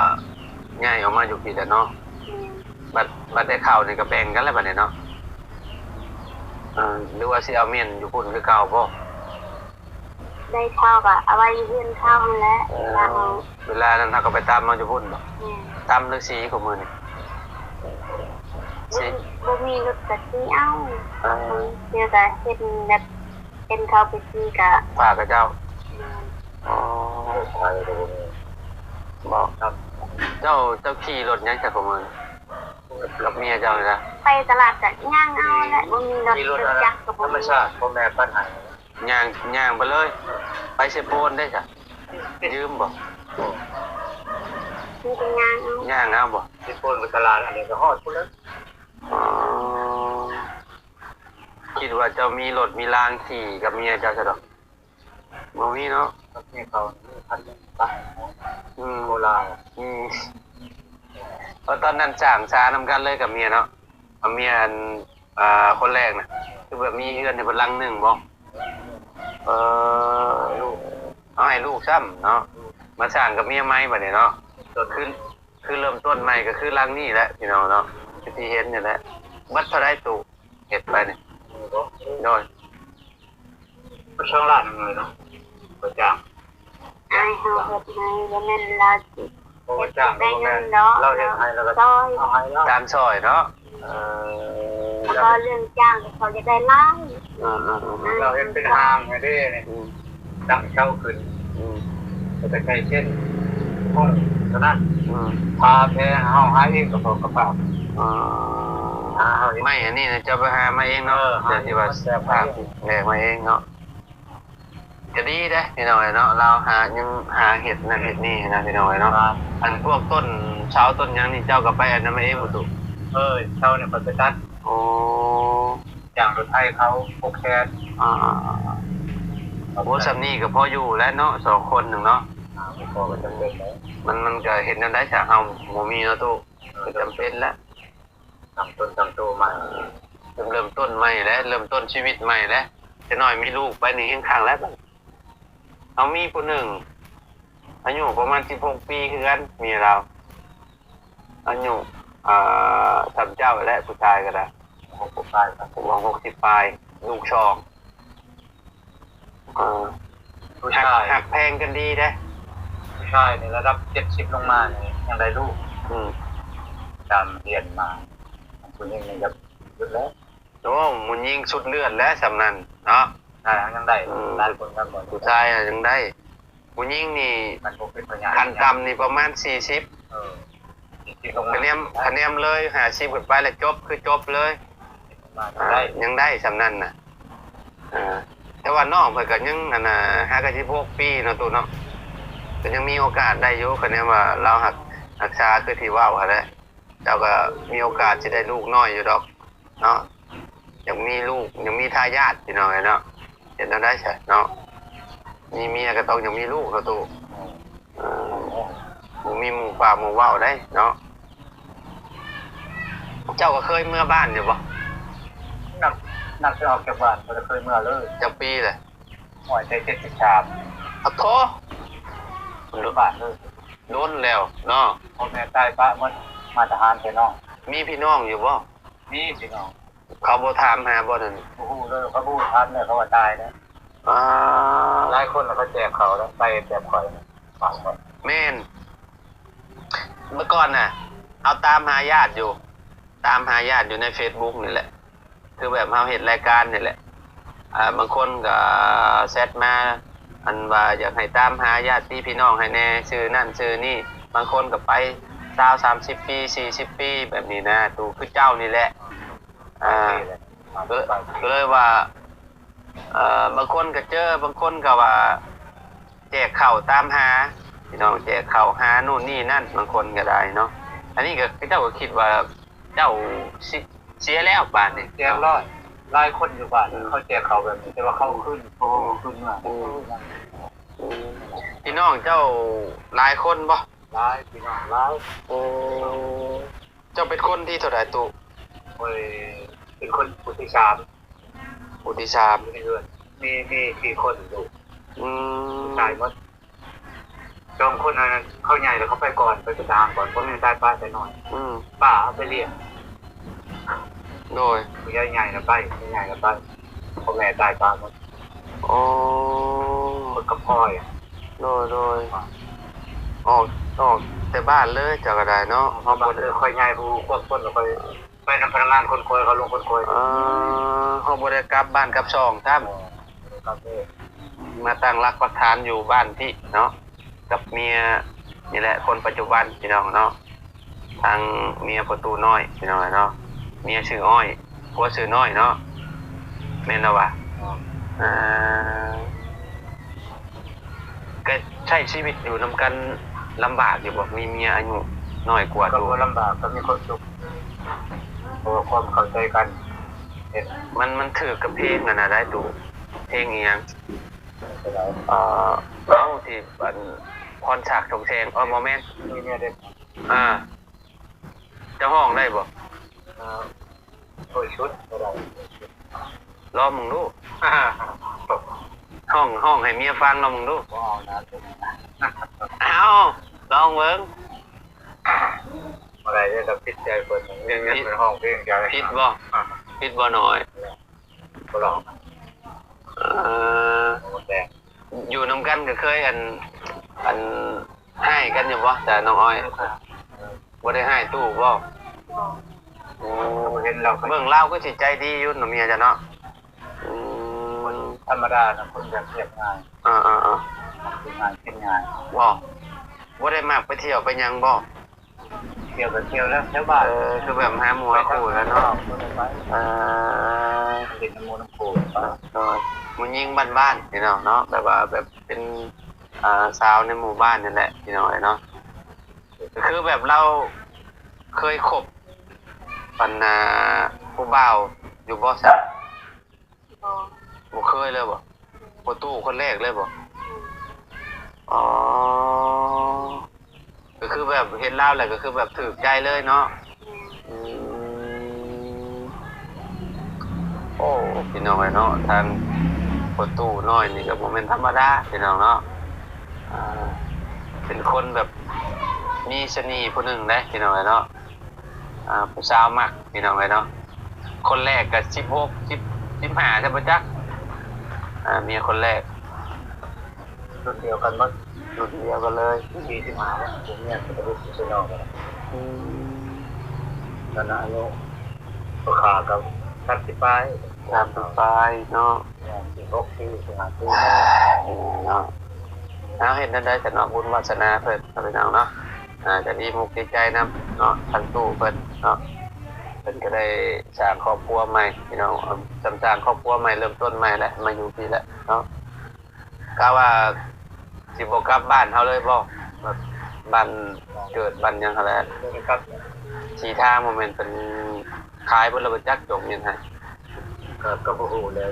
ຍ້າຍອອກມາຢູ່ພີ້ແລ້ວເນາະ. ແມ່ນ. ບັດ ບັດໄດ້ເຂົ້ານີ້ກໍແບ່ງກັນແລ້ວບັດນີ້ເນາະ. ເອີ ຫຼືວ່າຊິເອົາມ້ຽນຢູ່ພຸ້ນຄືເກົ່າບໍ່? ໄດ້ເຂົ້າກໍເອົາໄວ້ຢູ່ເຮືອນເຂົາຫັ້ນແຫຼະ. ເອີ ເວລາເຮົາ ເວລານັ້ນເຮົາກໍໄປຕຳເອົາຢູ່ພຸ້ນບໍ່? ແມ່ນ. ຕຳຫຼືສີຄູ່ມື້ນີ້? ສີ ບໍ່ມີລົດກໍສີເອົາ. ເອີ ບາງເທື່ອກໍເຫັນແບບ ເຫັນເຂົາໄປສີກໍຝາກເຂົາເຈົ້າ. ແມ່ນ. ອໍ ລົດໄຖກໍບໍ່ມີບໍ່? ເຈົ້າ ເຈົ້າຂີ່ລົດຫຍັງຊະຄູ່ມື້? ກັບເມຍເຈົ້ານີ້ນະ? ໄປຕະຫຼາດກໍຍ່າງເອົາແຫຼະ ບໍ່ມີລົດ ລົດຈັກກໍບໍ່ມີ. ທຳມະຊາດ ພໍ່ແມ່ປັນໃຫ້. ຍ່າງ ຍ່າງໄປເລີຍ. ໄປເຊໂປນເດ້ຊະ ຢືມບໍ່? ມີແຕ່ຍ່າງເອົາ. ຍ່າງເອົາບໍ່? ເຊໂປນໄປຕະຫຼາດ ອັນນີ້ກໍຮອດພຸ້ນແລ້ວ. ອໍ ຄິດວ່າເຈົ້າມີລົດມີລາງຂີ່ກັບເມຍເຈົ້າຊະດອກ. ບໍ່ມີເນາະ. ກັບເມຍເກົ່າມີຄັນໜຶ່ງປະ ອືມ ໂຄລາ. ອືມ ເພາະຕອນນັ້ນສ້າງສານຳກັນເລີຍກັບເມຍເນາະ. ເອົາເມຍອັນ ອ່າ ຄົນແລກນະ ຄືແບບມີເຮືອນໃຫ້ເພິ່ນຫຼັງໜຶ່ງບໍ່? ເອີ ເອົາໃຫ້ລູກຊ້ຳເນາະ. ມາສ້າງກັບເມຍໃໝ່ບັດນີ້ເນາະ. ຄື ຄືເລີ່ມຕົ້ນໃໝ່ກໍຄືຫຼັງນີ້ແຫຼະ ພີ່ນ້ອງເນາະ ຄືທີ່ເຫັນນີ້ແຫຼະ. ເບິດເທົ່າໃດຕູ້ເຮັດໄປນີ້? ໂດຍ ເບິດສອງລ້ານໜຶ່ງເລີຍເນາະ ບໍ່ຈ້າງ. ອ້າຍເຮົາເຮັດໃຫ້ ບໍ່ແມ່ນລາວຊິ ບໍ່ຈ້າງ ເຮັດໄດ້ເງິນເນາະ ລາວເຮັດໃຫ້ແລ້ວກໍເອົາໃຫ້ລາວ ຕາມຊ່ອຍເນາະ. ເອີ ແລ້ວກໍເລື່ອງຈ້າງເຂົາຢາກໄດ້ຫຼາຍ. ເອີໆໆ ລາວເຮັດເປັນຫ້າງໃຫ້ເດ້ນີ້ ອືມ ຕັ້ງເສົາຂຶ້ນ ອືມ ແລ້ວກໍໃຊ້ເສັ້ນຫ້ອງເທົ່ານັ້ນ. ອືມ ພາແພເຮົາຫາເອງກໍພໍກະພາບ. ອໍ ຫາເຮົາເອງ. ໄມ້ອັນນີ້ນະ ເຈົ້າໄປຫາມາເອງເນາະ? ເອີ ເຈົ້າທີ່ວ່າພາແບກມາເອງເນາະ. ກໍດີເດ້ພີ່ນ້ອງເອີຍເນາະ ລາວຫາ ຍັງຫາເຮັດນັ້ນເຮັດນີ້ນະພີ່ນ້ອງເອີຍເນາະ. ອັນພວກຕົ້ນເສົາຕົ້ນຫຍັງນີ້ ເຈົ້າກໍໄປອັນນັ້ນມາເອງບໍ່ຕູ້? ເອີ ເສົານີ້ຂ້ອຍໄປຕັດ. ໂອ້ ຈ້າງລົດໄຖເຂົາຫົກແສນ. ອ່າໆໆ ໂອ້ ສ່ຳນີ້ກໍພໍຢູ່ແລ້ວເນາະ ສອງຄົນໜຶ່ງເນາະ. ອ່າ ກໍຈຳເປັນແຫຼະ ມັນ ມັນກໍເຮັດແນວໃດຊະ ເຮົາບໍ່ມີເນາະຕູ້ ກໍຈຳເປັນແຫຼະ. ຕັ້ງຕົນຕັ້ງໂຕໃໝ່ ເລີ່ມ ເລີ່ມຕົ້ນໃໝ່ແຫຼະ ເລີ່ມຕົ້ນຊີວິດໃໝ່ແຫຼະ. ຈັກໜ້ອຍມີລູກໄປນີ້ແຮງຄັກແລ້ວ. ເຮົາມີຜູ້ໜຶ່ງອາຍຸປະມານສິບຫົກປີຄືກັນ ເມຍລາວ ອາຍຸ ອ່າ ສ່ຳເຈົ້າແຫຼະ ຜູ້ຊາຍກໍໄດ້ ຫົກສິບປາຍ ຫົກສິບປາຍ ລູກສອງ. ເອີ ຜູ້ຊາຍ ຮັກ ຮັກແພງກັນດີເດ້. ຜູ້ຊາຍນີ້ລະດັບເຈັດສິບລົງມານີ້ຍັງໄດ້ລູກ. ອືມ ຕາມຮຽນມາ ຜູ້ຍິງນີ້ກໍສຸດແລ້ວ. ໂອ້ ຜູ້ຍິງສຸດເລືອດແລ້ວສ່ຳນັ້ນເນາະ. ຜູ້ຊາຍຍັງໄດ້ ອືມ ຫຼາຍຄົນກໍບໍ່ ຜູ້ຊາຍຍັງໄດ້. ຜູ້ຍິງນີ້ ຄັນບໍ່ເປັນພະຍາດ ຂັ້ນຕ່ຳນີ້ປະມານສີ່ສິບ. ເອີ ສີ່ສິບລົງມາ ຄະແນນ ຄະແນນເລີຍ ຫ້າສິບຂຶ້ນໄປແລ້ວຈົບ ຄືຈົບເລີຍ. ມາໄດ້ ອ່າ ຍັງໄດ້ສ່ຳນັ້ນນະ. ອ່າ ແຕ່ວ່ານ້ອງເພິ່ນກໍຍັງ ອັນນ່າ ຫາກໍສິບຫົກປີເນາະຕູ້ເນາະ. ກໍຍັງມີໂອກາດໄດ້ຢູ່ ຄະແນນວ່າລາວຮັກ ຮັກສາຄືທີ່ເວົ້າຫັ້ນແຫຼະ. ເຈົ້າກໍມີໂອກາດຊິໄດ້ລູກນ້ອຍຢູ່ດອກເນາະ. ຢາກມີລູກ ຢາກມີທາຍາດ ພີ່ນ້ອງເອີຍເນາະ. ເຮັດແນວໃດຊະເນາະ? ມີເມຍກໍຕ້ອງຢາກມີລູກເນາະຕູ້. ເອີ ບໍ່ມີໝູ່ປາກໝູ່ເວົ້າໄດ໋ເນາະ. ເຈົ້າກໍເຄີຍເມືອບ້ານຢູ່ບໍ່? ນັບ ນັບແຕ່ອອກຈາກບ້ານ ບໍ່ໄດ້ເຄີຍເມືອເລີຍ. ຈັກປີແຫຼະ? ໂອ້ຍ ແຕ່ເຈັດສິບສາມ. ອາໂທ້ ເມືອບ້ານເລີຍ. ດົນແລ້ວເນາະ. ພໍ່ແມ່ຕາຍປະໝົດ ມາແຕ່ຮ້ານແຕ່ນ້ອງ. ມີພີ່ນ້ອງຢູ່ບໍ່? ມີພີ່ນ້ອງ. ເຂົາບໍ່ຖາມຫາບໍ່ນັ້ນ? ບໍ່ຮູ້ເລີຍ ເຂົາບໍ່ຮູ້ ຖາມແລ້ວເຂົາວ່າຕາຍແລ້ວ. ອາ ຫຼາຍຄົນເຂົາແຈກເຂົ້າແລ້ວ ໄປແບບຂ້ອຍ ບາງຄົນ. ແມ່ນ ເມື່ອກ່ອນນະ ເຮົາຕາມຫາຍາດຢູ່ ຕາມຫາຍາດຢູ່ໃນເຟສບຸກນີ້ແຫຼະ. ຄືແບບເຮົາເຮັດລາຍການນີ້ແຫຼະ ອ່າ ບາງຄົນກໍແຊັດມາ ອັນວ່າຢາກໃຫ້ຕາມຫາຍາດຕິພີ່ນ້ອງໃຫ້ແດ່ ຊື່ນັ້ນຊື່ນີ້. ບາງຄົນກໍໄປຊາວສາມສິບປີ ສີ່ສິບປີ ແບບນີ້ນະ ຕູ ຄືເຈົ້ານີ້ແຫຼະ. ອ່າ ກໍ ກໍເລີຍວ່າ ເອີ ບາງຄົນກໍເຈີ ບາງຄົນກໍວ່າ ແຈກເຂົ້າຕາມຫາ ພີ່ນ້ອງ ແຈກເຂົ້າຫາໂນ່ນນີ້ນັ້ນ ບາງຄົນກໍໄດ້ເນາະ. ອັນນີ້ກໍ ເຂົາເຈົ້າກໍຄິດວ່າເຈົ້າຊິເສຍແລ້ວບາດນີ້. ແຈກຮ້ອຍ ຫຼາຍຄົນຢູ່ບ້ານ ອືມ ເຂົາແຈກເຂົ້າແບບນີ້ ແຕ່ວ່າເຂົາຄືນ ອືມ ເຂົາຄືນມາ. ອືມ ອືມ ພີ່ນ້ອງເຈົ້າຫຼາຍຄົນບໍ່? ຫຼາຍ ພີ່ນ້ອງຫຼາຍ. ໂອ້ ເຈົ້າເປັນຄົນທີເທົ່າໃດຕູ້? ຂ້ອຍເປັນຄົນຜູ້ທີສາມ. ຜູ້ທີສາມ ຢູ່ໃນເຮືອນ ມີ ມີສີ່ຄົນລູກ. ອືມ ຜູ້ຊາຍໝົດ. ສອງຄົນນັ້ນເຂົາໃຫຍ່ແລ້ວ ເຂົາໄປກ່ອນ ໄປເປັນທະຫານກ່ອນ. ພໍ່ແມ່ຕາຍປະແຕ່ນ້ອຍ. ອືມ ປ້າເອົາໄປລ້ຽງ. ໂດຍ ຜູ້ໃຫຍ່ໃຫຍ່ລະໄປ ຜູ້ໃຫຍ່ລະໄປ ພໍ່ແມ່ຕາຍປະໝົດ. ໂອ້ ຄົນກັບພໍ່. ໂດຍ ໂດຍ ອອກ ອອກແຕ່ບ້ານເລີຍ ເຈົ້າກໍໄດ້ເນາະ. ເຮົາບໍ່ໄດ້ ຂ້ອຍໃຫຍ່ຜູ້ຄວບຄົນ ຂ້ອຍໄປນຳພະນັກງານຂົນຂວາຍ ເຂົາລົງຂົນຂວາຍ. ເອີ ເຮົາບໍ່ໄດ້ກັບບ້ານກັບຊ່ອງຊ້ຳ. ເອີ ມາຕັ້ງຫຼັກປັກຖານຢູ່ບ້ານພີ້ເນາະ ກັບເມຍນີ້ແຫຼະ ຄົນປັດຈຸບັນ ພີ່ນ້ອງເນາະ. ທາງເມຍພໍ່ຕູ້ນ້ອຍ ພີ່ນ້ອງເນາະ ເມຍຊື່ອ້ອຍ ຜົວຊື່ນ້ອຍເນາະ ແມ່ນລະວະ? ອ່າ ກໍໃຊ້ຊີວິດຢູ່ນຳກັນລຳບາກຢູ່ບໍ່? ມີເມຍອາຍຸນ້ອຍກວ່າ. ກໍບໍ່ລຳບາກ ກໍມີຄວາມສຸກ ເພາະວ່າຄວາມເຂົ້າໃຈກັນ. ມັນ ມັນຖືກກັບເພງອັນນັ້ນໄດ໋ຕູ້. ເພງອີ່ຫຍັງ? ເອີ ເອົາ ທີ່ອັນ ພອນສັກ ສົງແສງ. ເອີ ບໍ່ແມ່ນ ມີເມຍເດັກ. ອ່າ ເຈົ້າຮ້ອງໄດ້ບໍ່? ເອີ ໂອ້ຍ ຊຸດບໍ່ໄດ້. ລອງເບິ່ງດູ ຮ້ອງ ຮ້ອງໃຫ້ເມຍຟັງລອງເບິ່ງດູ. ບໍ່ເອົານະ. ເອົາ ລອງເບິ່ງ. ບໍ່ໄດ້ເດ້ ຕ້ອງຜິດໃຈເພິ່ນ ເງິນ ເງິນເພິ່ນຮ້ອງເພງໃຈ. ຜິດບໍ່? ຜິດບໍ່ນ້ອຍ? ບໍ່ລອງ. ເອີ ຢູ່ນຳກັນກໍເຄີຍ ອັນ ອັນ ຮ້າຍກັນຢູ່ບໍ່ ສາວນ້ອງອ້ອຍ? ບໍ່ໄດ້ຮ້າຍຕູ້ບໍ່? ບໍ່. ໂອ້ ເຫັນລາວ ເບິ່ງລາວຄືຊິໃຈດີຢູ່ເນາະ ເມຍເຈົ້າເນາະ. ອືມ ທຳມະດານະ ຄົນແບບຮຽບງ່າຍ. ເອີໆໆ ເຮັດງານກິນງ່າຍ. ບໍ່ ບໍ່ໄດ້ມັກໄປທ່ຽວໄປຫຍັງບໍ່? ທ່ຽວກໍທ່ຽວແລ້ວແຖວບ້ານ. ເອີ ຄືແບບຫາໝູ່ຫາຄູ່ແລ້ວເນາະ. ເອີ ເປັນໝູ່ນຳຄູ່. ໂດຍ ຜູ້ຍິງບ້ານໆ ພີ່ນ້ອງເນາະ ແບບວ່າແບບເປັນ ອ່າ ສາວໃນໝູ່ບ້ານນີ້ແຫຼະ ພີ່ນ້ອງເອີຍເນາະ. ກໍຄືແບບລາວເຄີຍຄົບ ອັນນ່າ ຜູ້ບ່າວຢູ່ບໍ່ຊະ? ບໍ່ ບໍ່ເຄີຍເລີຍບໍ່? ພໍ່ຕູ້ຄົນແລກເລີຍບໍ່? ອໍ ກໍຄືແບບເຫັນລາວແລ້ວກໍຄືແບບຖືກໃຈເລີຍເນາະ. ອືມ ໂອ້ ພີ່ນ້ອງເອີຍເນາະ ທາງພໍ່ຕູ້ນ້ອຍນີ້ກໍບໍ່ແມ່ນທຳມະດາ ພີ່ນ້ອງເນາະ. ອ່າ ເປັນຄົນແບບມີສະເໜ່ຜູ້ໜຶ່ງເດ້ ພີ່ນ້ອງເອີຍເນາະ. ອ່າ ຜູ້ສາວມັກ ພີ່ນ້ອງເອີຍເນາະ. ຄົນແລກກໍສິບຫົກ ສິບ ສິບຫ້າ ຊະບໍ່ຈັກ. ອ່າ ເມຍຄົນແລກ ລຸ້ນດຽວກັນໝົດ. ລຸ້ນດຽວກັນເລີຍ ສີ່ສິບຫ້າ ແລ້ວ ຜົວເມຍກໍໄດ້ເປັນພີ່ນ້ອງກັນ. ອືມ ຕອນນັ້ນອາຍຸພໍ່ຂ້າກໍສາມສິບປາຍ. ສາມສິບປາຍເນາະ. ສິບຫົກປີ ສິບຫ້າປີເນາະ. ເອົາ ເຮັດແນວໃດຊະເນາະ ບຸນວາສະໜາເພິ່ນເນາະ ພີ່ນ້ອງເນາະ. ອ່າ ກໍດີມຸກດີໃຈນຳເນາະ ທາງຕູ້ເພິ່ນເນາະ ເພິ່ນກໍໄດ້ສ້າງຄອບຄົວໃໝ່ ພີ່ນ້ອງ. ເອີ ສ້າງຄອບຄົວໃໝ່ ເລີ່ມຕົ້ນໃໝ່ແຫຼະ ມາຢູ່ພີ້ແຫຼະເນາະ. ກະວ່າ ຊິບໍ່ກັບບ້ານເຮົາເລີຍບໍ່? ແບບບ້ານເກີດບ້ານຫຍັງຫັ້ນແຫຼະ. ບໍ່ໄດ້ກັບ. ທີ່ທາງບໍ່ແມ່ນເພິ່ນຂາຍເບິດແລ້ວບໍ່ຈັກ ຈົກເງິນໃຫ້. ກໍ ກໍບໍ່ຮູ້ແລ້ວ.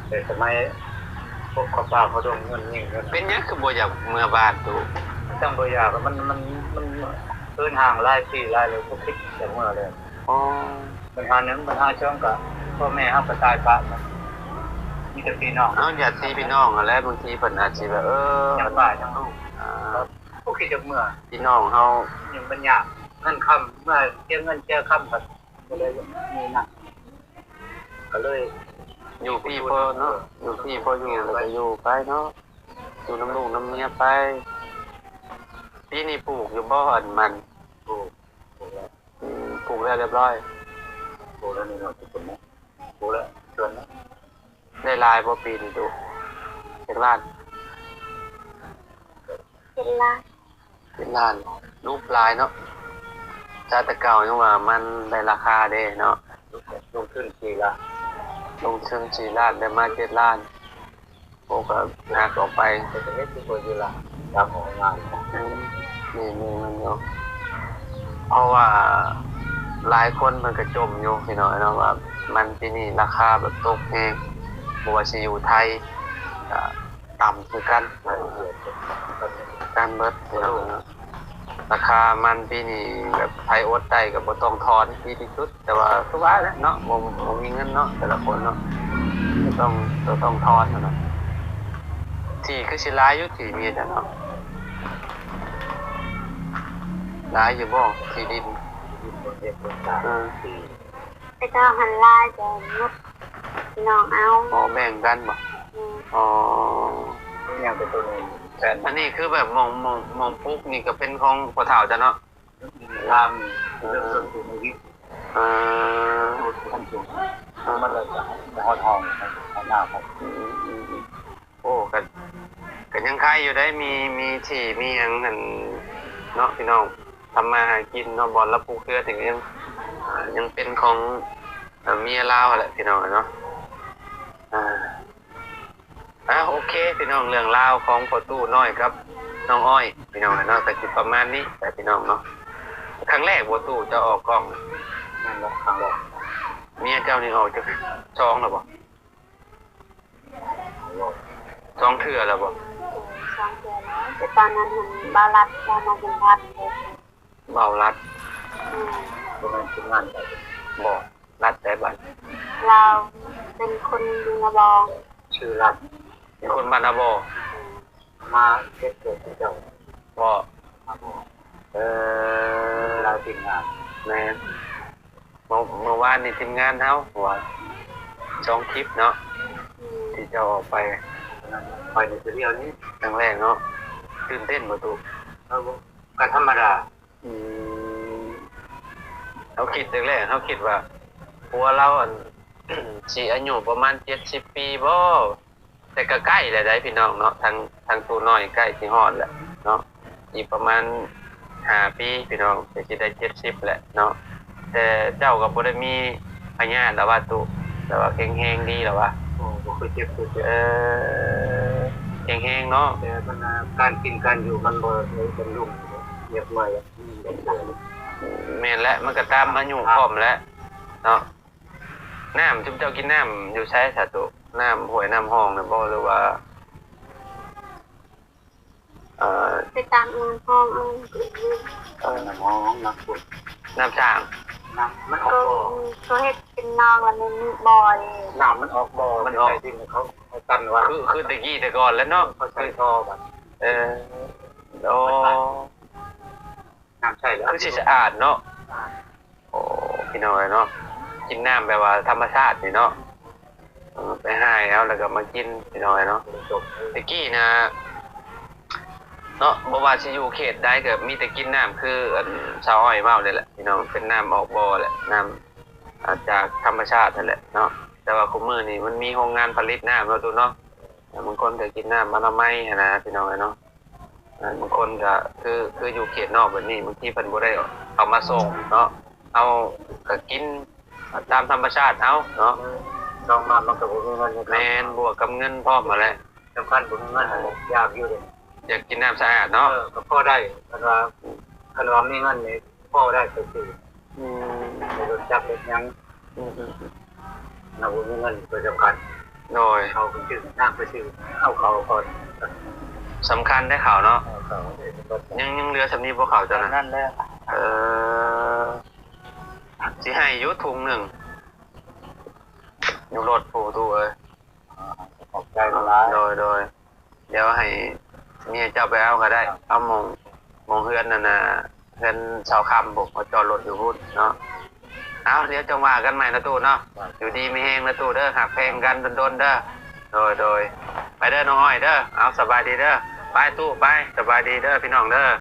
ແຕ່ສະໄໝພວກເຂົາປ່າເຂົາດົງເງິນຍິງເງິນ. ເປັນຫຍັງຄືບໍ່ຢາກເມືອບ້ານຕູ້? ຈັ່ງບໍ່ຢາກ ມັນ ມັນ ມັນເຫີນຫ່າງຫຼາຍປີຫຼາຍແລ້ວ ບໍ່ຄິດຢາກເມືອແລ້ວ. ອໍ ບັນຫາໜຶ່ງ ບັນຫາສອງກໍພໍ່ແມ່ເຮົາກໍຕາຍປະກັນ ມີແຕ່ພີ່ນ້ອງ. ເອົາ ຍາດຕິພີ່ນ້ອງຫັ້ນແຫຼະ ບາງທີເພິ່ນອາດຊິແບບ ເອີ ທັງປ້າທັງລູກ ອ່າ ບໍ່ຄິດຈະເມືອ. ພີ່ນ້ອງເຮົາ ຍັງບັນຍາກ ເງິນຄຳ ເມື່ອເສຍເງິນເສຍຄຳກໍບໍ່ໄດ້ມີນຳ ກໍເລີຍຢູ່ພີ້ພໍເນາະ ຢູ່ພີ້ພໍຢູ່ ແລ້ວກໍຢູ່ໄປເນາະ ຢູ່ນຳລູກນຳເມຍໄປ. ປີນີ້ປູກຢູ່ບໍ່ ອັນມັນ? ປູກ ປູກແລ້ວ ອືມ ປູກແລ້ວຮຽບຮ້ອຍ. ປູກແລ້ວໜ້ອຍໆ ປູກແລ້ວ ເດືອນລະ ໄດ້ຫຼາຍບໍ່ປີນີ້ຕຸ? ຈັກລ້ານ? ເຈັດລ້ານ. ເຈັດລ້ານ ຫຼຸບຫຼາຍເນາະ. ຈາກແຕ່ເກົ່າຍັງວ່າມັນໄດ້ລາຄາເດ້ເນາະ. ລົງທຶນສີ່ລ້ານ ລົງທຶນສີ່ລ້ານ ໄດ້ມາເຈັດລ້ານ. ໂອ້ ກໍຫັກອອກໄປ ເຮັດຄືບໍ່ຢູ່ລະ ຕາມຂອງງານ. ອືມ ແມ່ນໆ ແມ່ນຢູ່. ເພາະວ່າຫຼາຍຄົນເພິ່ນກໍຈົ່ມຢູ່ພີ່ນ້ອງເນາະ ວ່າມັນປີນີ້ລາຄາແບບຕົກແຮງ ບໍ່ວ່າຊິຢູ່ໄທກໍຕ່ຳຄືກັນ ກັນເບິດພີ່ນ້ອງເນາະ. ລາຄາມັນປີນີ້ແບບໃຜອົດໄດ້ກໍບໍ່ຕ້ອງຖອນ ດີທີ່ສຸດ. ແຕ່ວ່າຄືວ່າແຫຼະເນາະ ບໍ່ ບໍ່ມີເງິນເນາະ ແຕ່ລະຄົນເນາະ ກໍຕ້ອງ ກໍຕ້ອງຖອນຫັ້ນນະ. ທີ່ຄືຊິຫຼາຍຢູ່ ທີ່ເມຍເຈົ້າເນາະ ຫຼາຍຢູ່ບໍ່ ທີ່ດິນ? ເອີ ແຕ່ເຈົ້າຫັ້ນຫຼາຍ ແຕ່ໝົດພີ່ນ້ອງເອົາ. ອໍ ແບ່ງກັນບໍ່? ແມ່ນ. ອໍ ຍັງແຕ່ໂຕນີ້ແທນ. ອັນນີ້ຄືແບບໝ່ອງ ໝ່ອງ ໝ່ອງປຸກນີ້ກໍເປັນຂອງພໍ່ເຖົ້າເຈົ້າເນາະ? ທາງເລື່ອງສ່ວນຕົວໃນວິດ ເອີ ຢູ່ຂັ້ນສູງ ມັນລະຈະຮອດຫ້ອງ ຮອດໜ້າ. ອືມ ໂອ້ ກໍ ກໍຍັງໄຄຢູ່ໄດ໋ ມີ ມີທີ່ ມີຫຍັງຫັ້ນເນາະ ພີ່ນ້ອງ ທຳມາຫາກິນເນາະ. ບ່ອນລະປູກເຮືອນນີ້ຍັງ ຍັງເປັນຂອງເມຍລາວຫັ້ນແຫຼະ ພີ່ນ້ອງເນາະ. ອ່າ ອ່າ ໂອເຄ ພີ່ນ້ອງ ເລື່ອງລາວຂອງພໍ່ຕູ້ນ້ອຍກັບນ້ອງອ້ອຍ ພີ່ນ້ອງເນາະ ກໍຊິປະມານນີ້ແຫຼະ ພີ່ນ້ອງເນາະ. ຄັ້ງແລກບໍ່ຕູ້ເຈົ້າອອກກ້ອງ? ແມ່ນແຫຼະ ຄັ້ງແລກ. ເມຍເຈົ້ານີ້ອອກຈັກຊ່ອງແລ້ວບໍ່? ສອງເທື່ອແລ້ວບໍ່? ສອງເທື່ອແລ້ວ ແຕ່ຕອນນັ້ນຫັ້ນ ບ່າວລັດລາວມາສຳພາດເດ້. ບ່າວລັດ ອືມ ບໍ່ແມ່ນທີມງານໃດ? ບໍ່ ລັດໃດບັດ? ລາວເປັນຄົນບ້ານນາບໍ່. ຊື່ລັດ ເປັນຄົນບ້ານນາບໍ່? ອືມ ມາເຮັດເກີດທີ່ເຈົ້າບໍ່? ມາບໍ່. ເອີ ຫຼາຍທີມງານ. ແມ່ນ ເມື່ອ ເມື່ອວານນີ້ທີມງານເຮົາວ່າສອງຄລິບເນາະ ອືມ ທີ່ເຈົ້າອອກໄປ. ໄປໃນເທື່ອດຽວນີ້ ຄັ້ງແລກເນາະ ຕື່ນເຕັ້ນບໍ່ຕູ້? ເອີ ກໍທຳມະດາ. ອືມ ເຮົາຄິດແລກໆ ເຮົາຄິດວ່າຜົວລາວ ອັນ ຊິອາຍຸປະມານເຈັດສິບປີບໍ່? ແຕ່ກໍໃກ້ແລ້ວໃດ໋ພີ່ນ້ອງເນາະ ທັງ ທັງຕູ້ນ້ອຍໃກ້ຊິຮອດແລ້ວເນາະ ອີກປະມານຫ້າປີພີ່ນ້ອງ ກໍຊິໄດ້ເຈັດສິບແລ້ວເນາະ. ແຕ່ເຈົ້າກໍບໍ່ໄດ້ມີພະຍາດລະຫວາຕູ້? ແຕ່ວ່າແຂງແຮງດີລະຫວາ? ບໍ່ ບໍ່ເຄີຍເຈັບ ບໍ່ເຄີຍເຈັບ. ເອີ ແຂງແຮງເນາະ ແຕ່ບັນຫາການກິນການຢູ່ມັນບໍ່ໄດ້ບັນລຸ ເຮັດເມື່ອຍ. ແມ່ນແຫຼະ ມັນກໍຕາມອາຍຸພ້ອມແຫຼະເນາະ. ນ້ຳ ຊຸມເຈົ້າກິນນ້ຳຢູ່ໃສສາຕຸ? ນ້ຳຫ້ວຍນ້ຳຮ່ອງນະບໍ່ ຫຼືວ່າ ເອີ ໄປຕາມນ້ຳຮ່ອງເອົາ. ເອີ ນ້ຳຮ່ອງ ນ້ຳ ນ້ຳສ້າງ ນ້ຳມັນອອກບໍ່? ເຂົາເຮັດເປັນໜອງ ແລ້ວມັນມີບໍ່? ນ້ຳມັນອອກບໍ່? ມັນອອກໃຕ້ດິນ ເຂົາ ເຂົາຕັນວ່າ ຄື ຄືແຕ່ກີ້ແຕ່ກ່ອນແລ້ວເນາະ ເຂົາໃສ່ທໍ່ບັດ. ເອີ ໂອ້ ນ້ຳໃສແລ້ວ ຄືຊິສະອາດເນາະ. ໂອ້ ພີ່ນ້ອງເອີຍເນາະ ກິນນ້ຳແບບວ່າທຳມະຊາດນີ້ເນາະ ເອີ ໄປຫາເອົາແລ້ວກໍມາກິນ ພີ່ນ້ອງເອີຍເນາະ. ແຕ່ກີ້ນະເນາະ ບໍ່ວ່າຊິຢູ່ເຂດໃດກໍມີແຕ່ກິນນ້ຳຄື ອັນ ຊາວອ້ອຍເວົ້ານີ້ແຫຼະ ພີ່ນ້ອງ ເປັນນ້ຳອອກບໍ່ແຫຼະ ນ້ຳ ອາ ຈາກທຳມະຊາດຫັ້ນແຫຼະເນາະ. ແຕ່ວ່າຄຸມື້ນີ້ມັນມີໂຮງງານຜະລິດນ້ຳເນາະ ຕູ້ເນາະ ບາງຄົນກໍກິນນ້ຳອະນາໄມຫັ້ນນະ ພີ່ນ້ອງເອີຍເນາະ. ບາງຄົນກໍຄື ຄືຢູ່ເຂດນອກແບບນີ້ ບາງທີເພິ່ນບໍ່ໄດ້ເອົາມາສົ່ງເນາະ ເຮົາກໍກິນຕາມທຳມະຊາດເຮົາເນາະ. ອືມ ຕ້ອງມາ ມັນກໍບໍ່ມີເງິນ. ແມ່ນ ບວກກັບເງິນພ້ອມຫັ້ນແຫຼະ ສຳຄັນບໍ່ມີເງິນ ຢາກຢູ່ເດ້. ຢາກກິນນ້ຳສະອາດເນາະ. ເອີ ກໍພໍໄດ້ ຄັນວ່າ ຄັນວ່າມີເງິນນີ້ພໍໄດ້ໄປຊື້ ອືມ ໄປລົດຈັກລົດຫຍັງ. ອືມໆໆ ເຮົາບໍ່ມີເງິນກໍສຳຄັນ. ໂດຍ ເຂົາກໍຊື້ ນາງໄປຊື້ເອົາເຂົ້າກ່ອນ. ສຳຄັນໄດ໋ເຂົ້າເນາະ. ເອົາເຂົ້າ ຍັງ ຍັງເຫຼືອສ່ຳນີ້ບໍ່ເຂົ້າເຈົ້ານະ? ນັ້ນແຫຼະ. ເອີ ຊິໃຫ້ຢູ່ຖົງໜຶ່ງ ຢູ່ລົດພຸ້ນຕູ້ເອີຍ. ຂອບໃຈຫຼາຍ. ໂດຍໆ ດຽວໃຫ້ເມຍເຈົ້າໄປເອົາກໍໄດ້. ເອົາໝ່ອງ ໝ່ອງເຮືອນນັ້ນນະ ເຮືອນຊາວຄຳພຸ້ນ ເຂົາຈອດລົດຢູ່ພຸ້ນເນາະ. ເອົາ ດຽວຈັ່ງວ່າກັນໃໝ່ນະຕູ້ເນາະ. ຢູ່ດີມີແຮງນະຕູ້ເດີ ຮັກແພງກັນດົນໆເດີ. ໂດຍໆ ໄປເດີນ້ອງອ້ອຍເດີ. ເອົາ ສະບາຍດີເດີ. ໄປຕູ້ໄປ ສະບາຍດີເດີພີ່ນ້ອງເດີ.